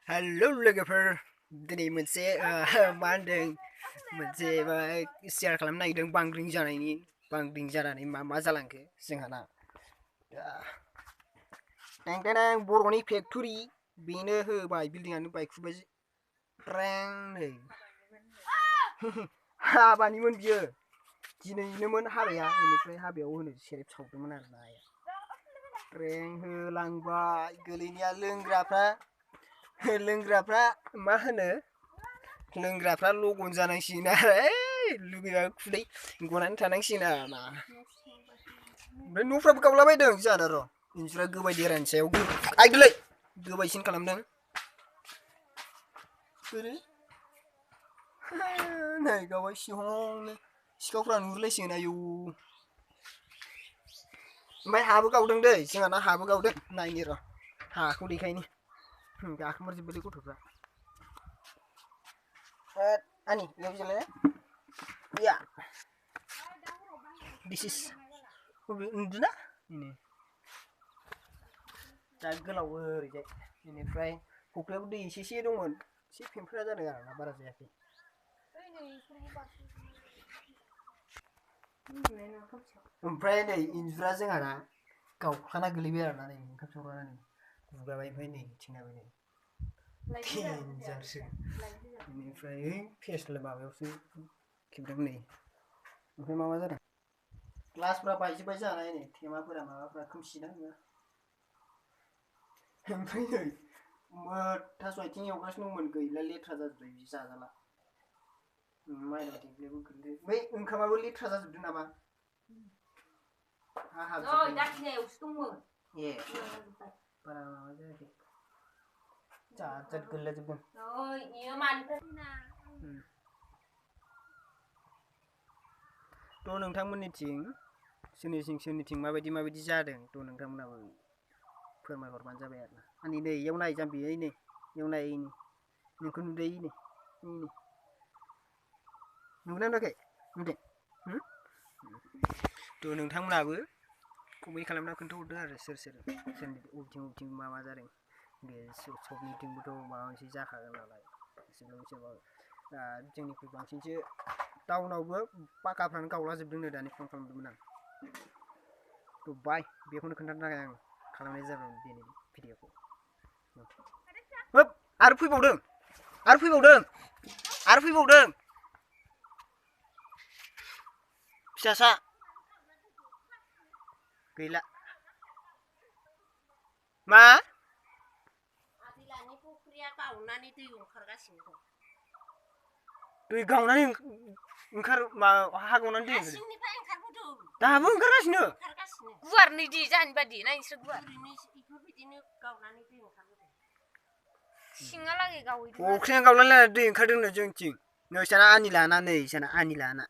Hello लोगोफोर दिनै मोनसे मा होनदों मोनसे शेयार खालामनो नागिरदों बांग्रिं जानानै मा जालांखो जोंहाना टें बर'नि फेक्टरि बेनो होबाय बिल्डिंआनो बायखुबाय ट्रें हाबानिमोन बियो दिनैनोमोन हाबाया बेनिफ्राय हाबायाव होनो सेरेब सावदोंमोन आरो ना ट्रें होलांबाय गोलैनाया लोंग्राफ्रा मा होनो लोंग्राफ्रा लगन जानांसिगोन आरो लुगैबा खुदै गनानै थानांसिगोन आरो ना ओमफ्राय न'फ्राबो गावलाबायदों जाना र' इन्जुरा गोबाय देरानि सायाव आइदोलै गोबायसिन खालामदों बोरो नै गावबाय सिंहंनो सिखावफ्रा नुहुरलायसिगोन आयौ ओमफ्राय हाबो गावदों दै जोंहाना हाबो गावदों नायनि र' हाखौ देखायनि गाखोमोरजोब्बायलै गथ'फ्रा Ani, yang bisa lihat? Iya. This is udah ini. Jagal awal aja. Ini fry. Kukulnya udah isi dongon. Si pimpin aja nih kan, apa rasanya sih? Ompray deh, injura sih nggak kau karena geliber nih, kapsuran nih. Buka wifi nih, cina ini. Pinjar sih. Ini face माबायावसो खेबदों नै ओमफ्राय मा जादों ग्लासफोरा बायजोब्बाय जानाय नै थेमाफोरा माबाफोरा खोमसिना नङा ओमफ्राय नै थास' आथिं एवगासिनो दंमोन गैला लेथ्रा जाजोब्बाय बिदि जाजाला माइनाव टेब्लेटबो गोलैदों बै ओंखामाबो लेथ्रा जाजोबदों नामा दाखिनायावसो दंमोन ए बारा माबा जायाखै जाजोब गोलैजोबदों इयो मानिफ्राय थ' नोंथांमोननिथिं सोरनिथिं माबायदि जादों थ' नोंथांमोनाबो फोरमायहरबानो जाबाय आरो ना आंनि नै इयाव नाय जाम्बि नै इयाव नाय नै नोंखौ नुदों नै नुदों नुवाखै नुदों थ' नोंथांमोनाबो कमेन्ट खालामना खोन्थाहरदो आरो सोरनि बबेथिं मा जादों बे सबनिथिंबोथ' माबा मोनसे जाखागोन नालाय एसेबाबो जोंनिख्रुइ बांसिनसो टाउनावबो पाकाफ्रानो गावलाजोबदोंनो दानि फन खालामदोंमोन आं थ' बाय बेखौनो खोन्थानो थाखाय आं खालामनाय जाबाय दिनै भिडिअखौ आरो फैबावदों फिसासा गैला मा आदैलानि फुख्रिया गावनानै दै ओंखारगासिनो दं दै गावनानै हा गावनानै दै सिंनिफ्राय ओंखारबोदों दाबो ओंखारगासिनो गुवार नै दै जानि बादि ना इसोर गुवार बेफोरबायदिनो गावनानै दै ओंखारबोदों सिङालागै गावहैदों फुख्रिया गावलायलायना दै ओंखारदोंनो जोंथिं नोंसाना आनिलाना नै साना आनिलाना